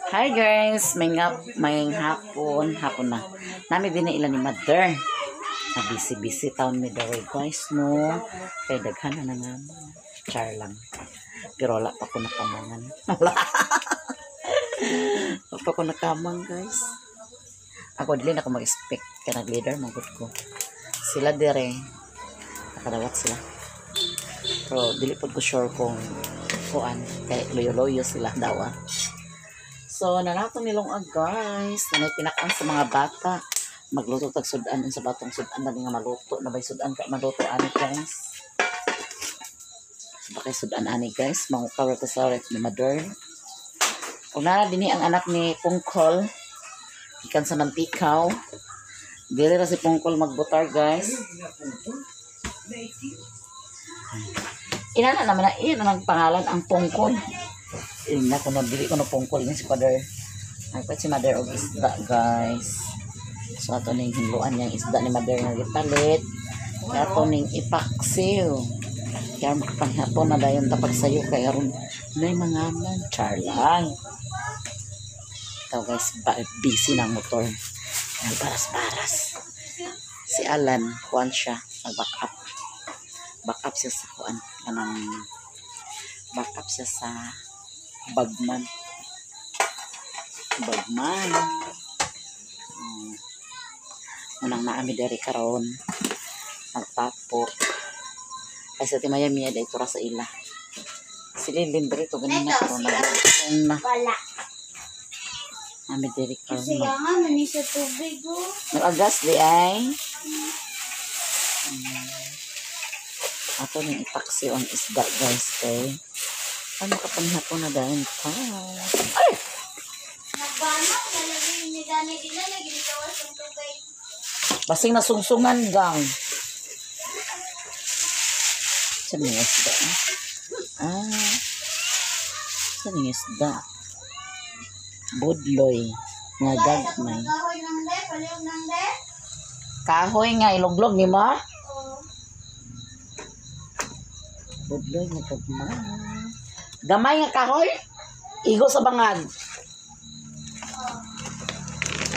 Hi guys, may hapon, hapon na. Nami din na ilan ni Mother. Na busy-busy taon mi daw guys, no. Kay daghan na nga. Char lang. Pero wala pa ko nakamangan. Wala. Wala pa ko nakamang, guys. Ako dili na ako mag-expect kay nag-leader magud ko. Sila dire nakadawat sila. Pero dili pod ko sure kung kuan kay loyo-loyo sila daw. Ah. So, nanato nilong ag guys. Nanay pinakaan sa mga bata. Magluto tag sudan sa batong sudan na nga maluto. Na bay sudan ka maluto ani guys. So, bakay sudan ani guys. Mangukaw ta sa ref ni Mother. Una dinhi ang anak ni Pungkol. Ikan sa Mantikaw. Dili ra si Pungkol magbutar guys. Inana naman na iyan ang pangalan ang Pungkol. Ina ko no dili ko no Pungkol ni si Father. Ay pa si Mother og isda guys. So ato ning hinluan niyang isda ni Mother nga gipalit. Ato ning ipaksiw. Kaya makapanghapon na dayon ta pagsayo kay aron nay mga man char lang. Ito guys, busy ng motor. Baras-baras. Si Alan, kuan siya, nag-back up. Back up siya sa kuan. Kanang back up siya sa Bagman. Bagman. Unang naami diri karon. Nagtapok. Ay sa Timaya Mia dahil tura sa ila. Si Lilin diri to ganina karon na. Wala. Ami diri karon. Kasi nga man sa tubig oh. Nag-agas di ay. Ato ning ipaksiw ang isda guys kay ano kapanghapon na dahil pa. Ay! Nagbanok na lagi ni Dani dila lagi gawas ang tubig. Basing nasungsungan gang. Sa mga isda. Ah. Sa mga isda. Budloy. Nga gagmay. Kahoy nang de, palihog nang de. Kahoy nga iluglog ni mo? Oh. Budloy nga gagmay. Gamay nga kahoy. Igo sa bangag.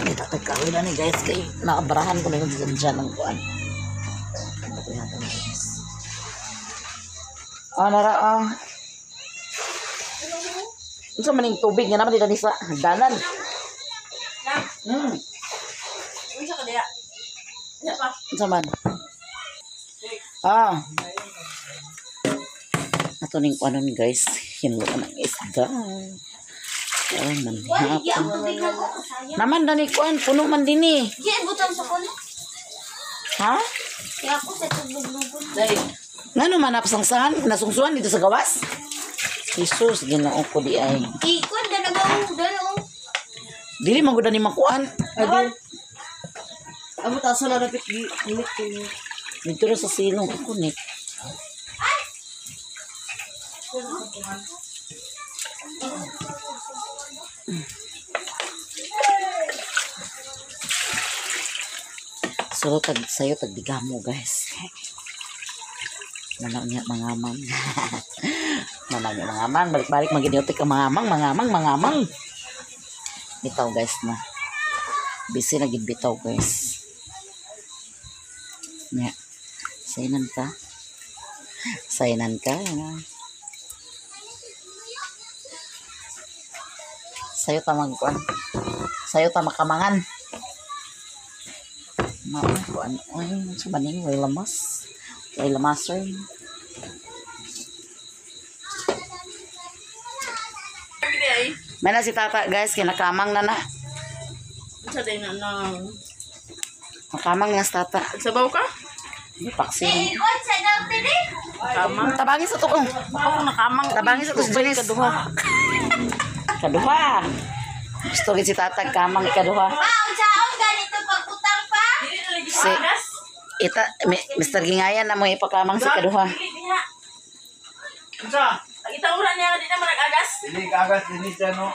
Ay, tatag kahoy na ni guys. Kay nakabrahan ko na yung dyan ng kuan. Guys. Ah, nara ah. Unsa man ning tubig nga naman dito ni sa hagdanan. Unsa ka diha? Unsa pa? Unsa man? Ah. Ato ning kuanon guys, hinluan ang isda. Oh, man Wala ang hapon. tubig na ko sayang. Naman dani kuan, puno man dinhi. Di butan sa kuno. Ha? Kaya ako sa tubig lugon. Dai. Ngano man napsangsahan, nasungsuhan dito sa gawas? Jesus, Ginoo ko di ay. Ikon da nagaw dalo. Dili man gud ni makuan. Adi. Amo ta sa lapit gi kunik ko. Dito ra sa silong kunik. So tag sayo tag digamo guys. Manaw niya mga mang. Manaw niya mga mang, balik-balik maginiutik ang mga mang, mga mang, mga mang. Bitaw guys na. Busy na gid bitaw guys. Nya. Saynan ka. Saynan ka. Sayo ta magkuan. Sayo ta makamangan. Mao kuan oy, sa maning way lamas. Way lamas sir. May na si tata guys, kinakamang na na. Unsa day na nang? Nakamang na si tata. Sabaw ka? Paksi. Ikon sa daw dili. Kamang. Tabangin sa tukong. Ako nakamang. Tabangin sa tukong. Janice. Kaduha. Kaduha. Gusto gid si tata kamang ikaduha. Pa, unsaon ganito pagutang pa? Si ita Mr. Gingayan na mo ipakamang si kaduha. Unsa? Ang itaura niya di na man nag-agas. Dili kagas dili siya no.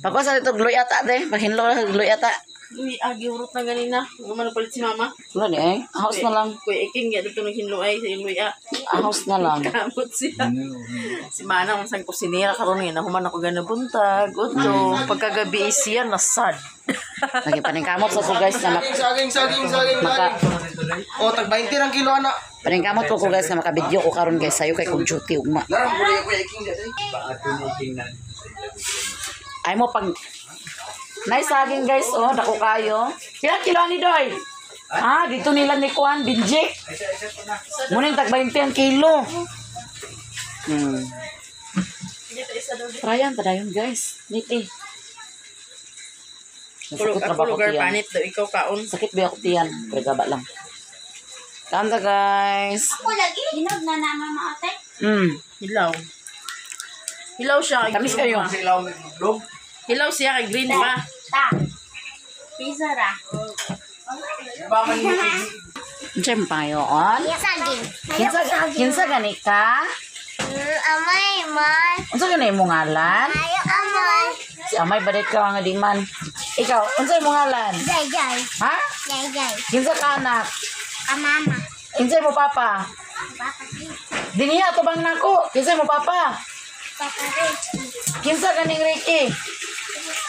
Pagkuha sa dito gloy ata de, paghinlo na gloy ata. Uy, agi hurot na ganina. Huwag man palit si mama. Wala ni eh. Ahos na lang. Kuya Iking, ya dito nang hinluay sa iluy ah. Ahos na lang. Kamot siya. Si Mana, ang sang kusinera karon nga nahuman ako gana buntag. Udto, pagkagabi siya nasad. Lagi paningkamot sa ko guys na Saging, saging, saging, maka saging. O, tag 20 ang kilo, anak. paningkamot ko guys na makabidyo ko karon guys sayo kay kog duty ugma. Narang, kuya, kuya, iking dyan. Ay mo pag Nice saging guys, oh, dako kayo. Pila kilo ni Doy? Ah, dito nila ni Kuan, Binjik. Muning tag 20 ang kilo. Tryan tadayon guys. Niti. Kulog Nasakot ako na ba ako lugar tiyan? panit daw ikaw kaon. Sakit ba ako tiyan? Pero gaba lang. Kanta guys. Ako lagi. Hinog na naman mga ate. Hilaw. Hilaw siya kay Tamis green kayo. pa. Hilaw siya kay green pa. Ta. Pizza ra. Unsa man pangayoon? Saging. Kinsa kinsa gani ka? Amay man. Unsa gani imong ngalan? Ayo amay. Si Amay badet ka nga di man. Ikaw, unsa imong ngalan? Jay jay. Ha? Jay jay. Kinsa ka anak? Amama. Kinsa mo papa? Papa Ricky. Diniya to bang nako? Kinsa mo papa? Papa Ricky. Kinsa ganing Ricky?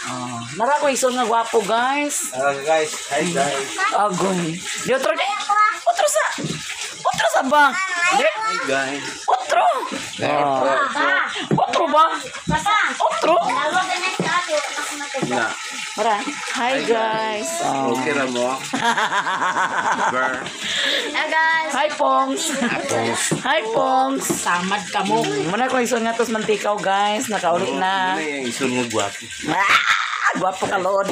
Oh, nara ko ison nga gwapo guys. Hello, guys. Hi, guys. Agoy. Di otro di. Otro sa. Otro sa ba? Di. Hi, guys. Otro. Oh. Papa. Otro ba? Papa. Otro. Lawag ka na sa ato. Ako matubo. Na. Mara. Hi guys. Oh. Okay ra mo. Ber. Hi guys. Hi Pongs. Hi Pongs. Tamad ka mo. Muna ko ison nga tos mantikaw guys. Nakaulit na. Muna yung isun nga gwapo. Ah, gwapo ka lord.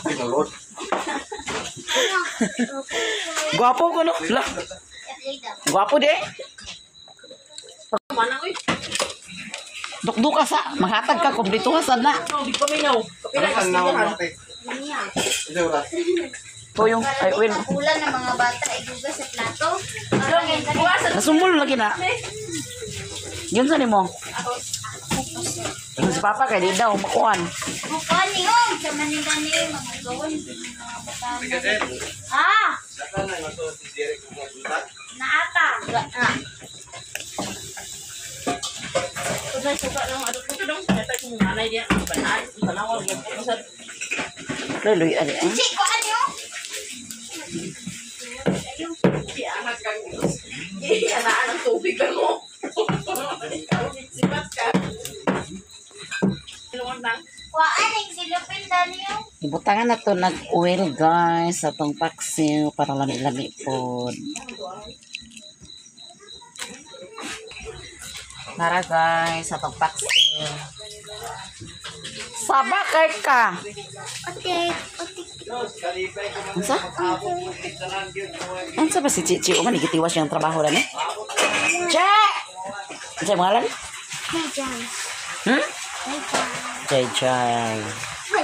Pinalot. Gwapo ko no. La, gwapo de. Manang uy. Dukduka sa maghatag ka kumpleto ka sad na. No, di pa minaw. Kapila ka siya. Tuyong ay win. Ulan ng mga bata igugas sa plato. Nasumol lagi na. Yun sa nimo. Yung si Papa kay di daw makuan. Mukha niyo. Sa Manila niyo mga gawin. Mga bata. Ah! Naata. Ah. Usay suka lang adto ko dong. Kaya kung anay diya banaan, tanaw gyud ko sa Luloy ari eh. Chico, ano? Iangat kang Ianaan ang tubig ka mo. Sipat ka. Ilungan lang. Waan, ang silupin daniyo. Ibutangan na to nag-oil guys sa tong paksiw para lami-lami pod. Tara guys, sa tong paksiw. Saba kay ka. Okay, okay. Unsa? Unsa ba si Chichi? O man gitiwas siyang trabaho rani? Che! Unsa imong ngalan? Jay. Hmm? Jay Jay.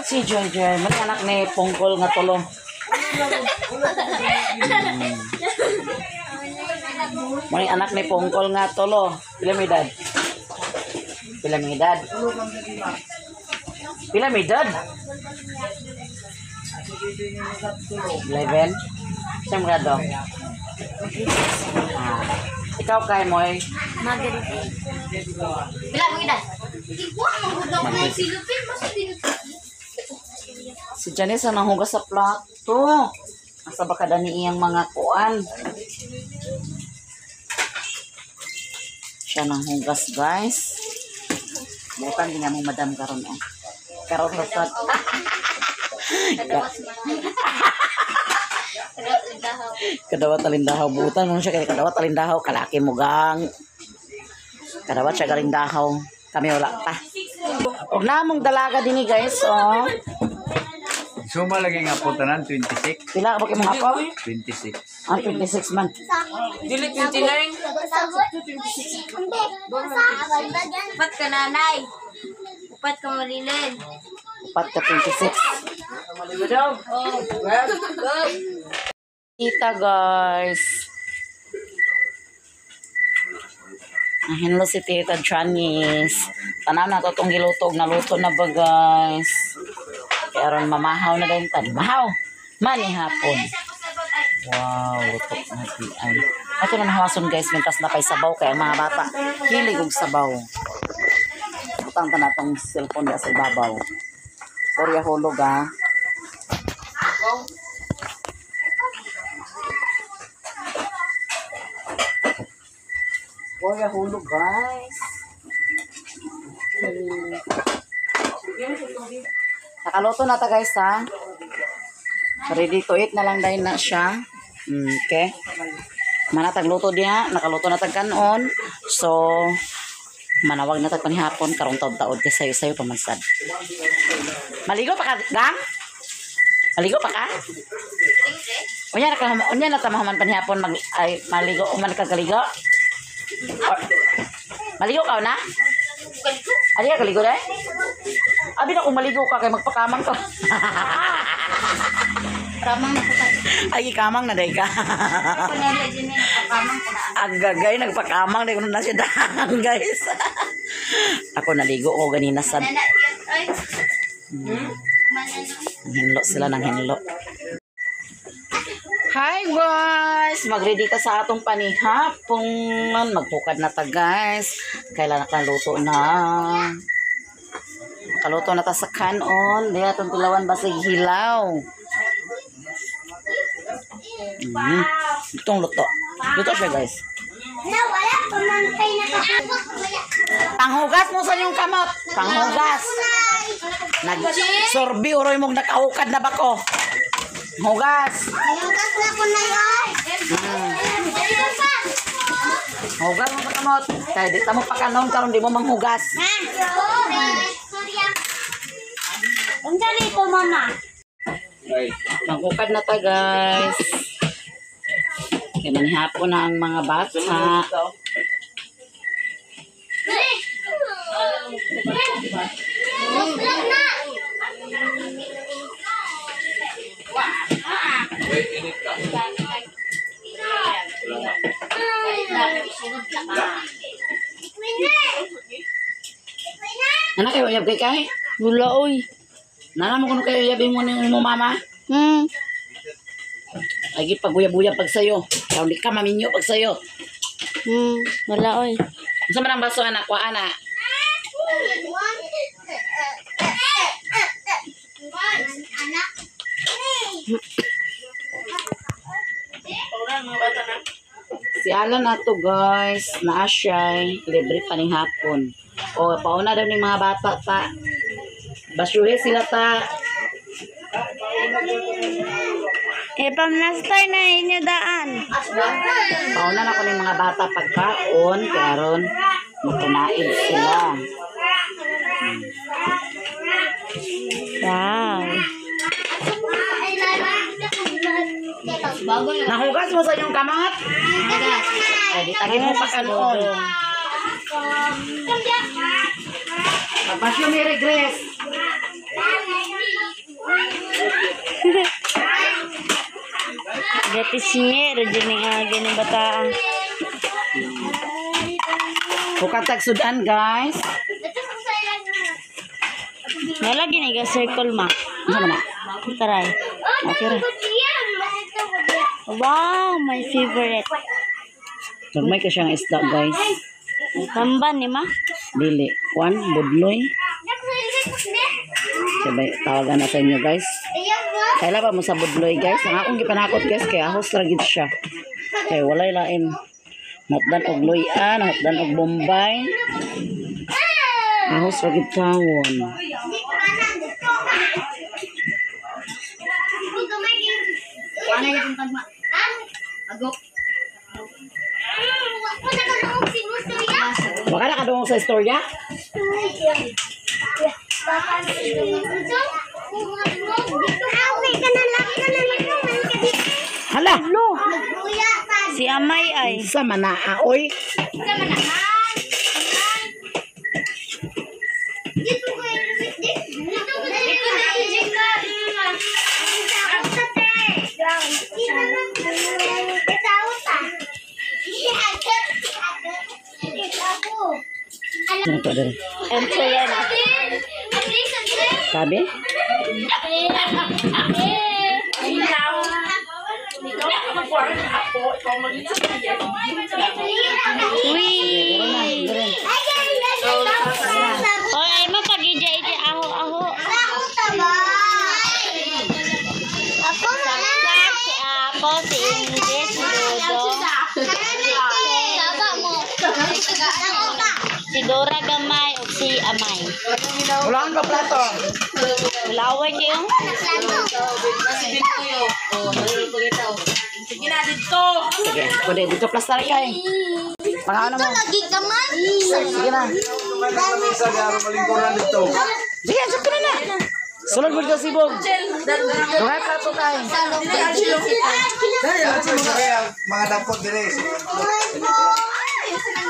Si Jay Jay, man anak ni Pungkol nga tulo. Muna anak ni Pungkol nga tulo. Pila may edad? Pila may edad? Pila may edad? 11? Siyang grado? Ah. Ikaw kay Moy. Margarita. Bila mo edad? Ikuha mo gud ako ng silupin basta dinutiki. Si Janice ang nanghugas sa plato. Asa ba kada ni iyang mga kuan? Siya nanghugas, guys. Butan din mo madam karon oh. Karon rasad. Kadawas man. Kadawas dahaw. Kadawat alindahaw butan mo siya kay kadawat alindahaw kalaki mo gang. Kadawat siya galindahaw. Kami wala pa. Og namong dalaga dinhi guys, oh. Suma lagi nga po tanan, 26. Pila ka ba kay mga ako? 26. Ang 26 man. Dili 29. Upat ka nanay. Upat ka marilin. Upat ka 26. Kita guys. Nahinlo si Tita Janice. Tanaw na to itong gilutog. Naluto na ba, guys? Kaya ron mamahaw na din tan. Mahaw! Mani hapon. Wow, luto na di ay. Ato na nahawason guys, mintas na kay sabaw kay ang mga bata. Hilig og sabaw. Butang ta na tong cellphone sa ibabaw. Korya hulog ah. Korya hulog guys. Nakaluto na ta guys ha. Ready to eat na lang dahil na siya. Okay. Manatag luto diha, nakaluto na tag kanon. So manawag na tag panihapon karong taod-taod kay sayo-sayo pa man sad. Maligo pa ka, Gang? Maligo pa ka? Unya na ka, unya na ta mahuman panihapon mag ay maligo o man ka kaligo. Maligo ka na? Ali ka kaligo dai? Abi na kung maligo ka kay magpakamang ka. Ramang na ko ka. Ay, kamang na day ka. Ang gagay, nagpakamang day ko na siya daan, guys. Ako naligo ko ganina sa hinlo sila ng hinlo. Hi guys! Mag-ready ka sa atong panihapon. Magpukad na ta guys. Kailan nakaluto na. Nakaluto na ta sa kanon. Di atong tulawan basig hilaw. Itong luto. Luto siya guys. Na wala pa man kay nakahawak. Panghugas mo sa inyong kamot. Panghugas. Nag-sorbi uroy mong nakahukad na bako. Hugas. Hugas na ko na yun. Hugas mo sa kamot. Kaya di ta mo pakanon karon di mo manghugas. Unsa dito mama? Maghukad na ta guys. Kaya manihapon na ang mga bata. Anak kayo uyab kay kay? Wala oy. Nana mo kuno kayo uyabin mo ni mo mama? Lagi paguyab-uyab pag sayo. Kaya hindi ka maminyo pag sayo. Wala oy. Unsa man ang baso anak wa ana? Anak. Si Alan ato guys, naa siya'y libre pa ning hapon. O pauna daw ning mga bata ta. Basyuhe sila ta. Eh, pamnastay na inyo daan. Pauna na ko ning mga bata pagkaon kay aron matunaid sila. Wow. Nahugas mo sa inyong kamot? Ay, di tagin mo pagkaon. Pagbasyo may regress. Gatis niya, radyo ni aga ni bataan. Hukatag sudan guys. Nalagi ni ga circle ma. Ano man na? Taray. Okay ra. Wow, my favorite. Gagmay ka siyang isda guys. Tamban ni ma. Dili. Kwan, budloy. Sabay, tawagan na sa inyo guys. Kaila ba mo sa budloy guys? Ang akong gipanakot guys, kaya ahos ra gid siya. Kay walay lain. Mapdan og luyan, mapdan og bombay. Ahos ra gid tawon. Baka nakadungog sa istorya? Hala! Si Amay ay. Sa manaa, oy. Ano to dere? And Selena. Tabi? Uy! Dere. Oy, ay mo pag ija aho aho. Saksak si Apo, si Ingrid, si Dodo. Si Dora Gamay o si Amay. Wala kang plato. Laway kayo. Sige na dito. Sige, kundi dito plastar kay. Pangalan mo. Sige na. Sige, sakto na na. Sulod mo dito sibog. Dungay plato kay. Mga dapot dire.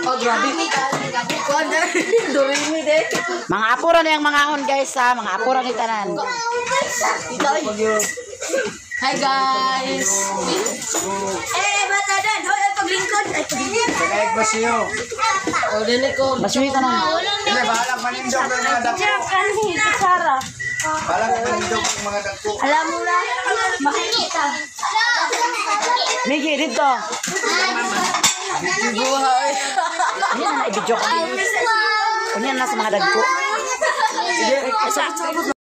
Oh, grabe. Doremi de. Mga apura na yung mga ahon guys ha, mga apura ni tanan. Hi guys. Kagaig ba siyo? Oh, dili ko. Maswi tanan. Dili, bahalang manindog ng mga dapot. Bahalang manindog ng mga dapot. Alam mo na, makikita. Migi dito. Buhay. Unya na na i-video ko. Unya na sa mga dagko. Sige, sa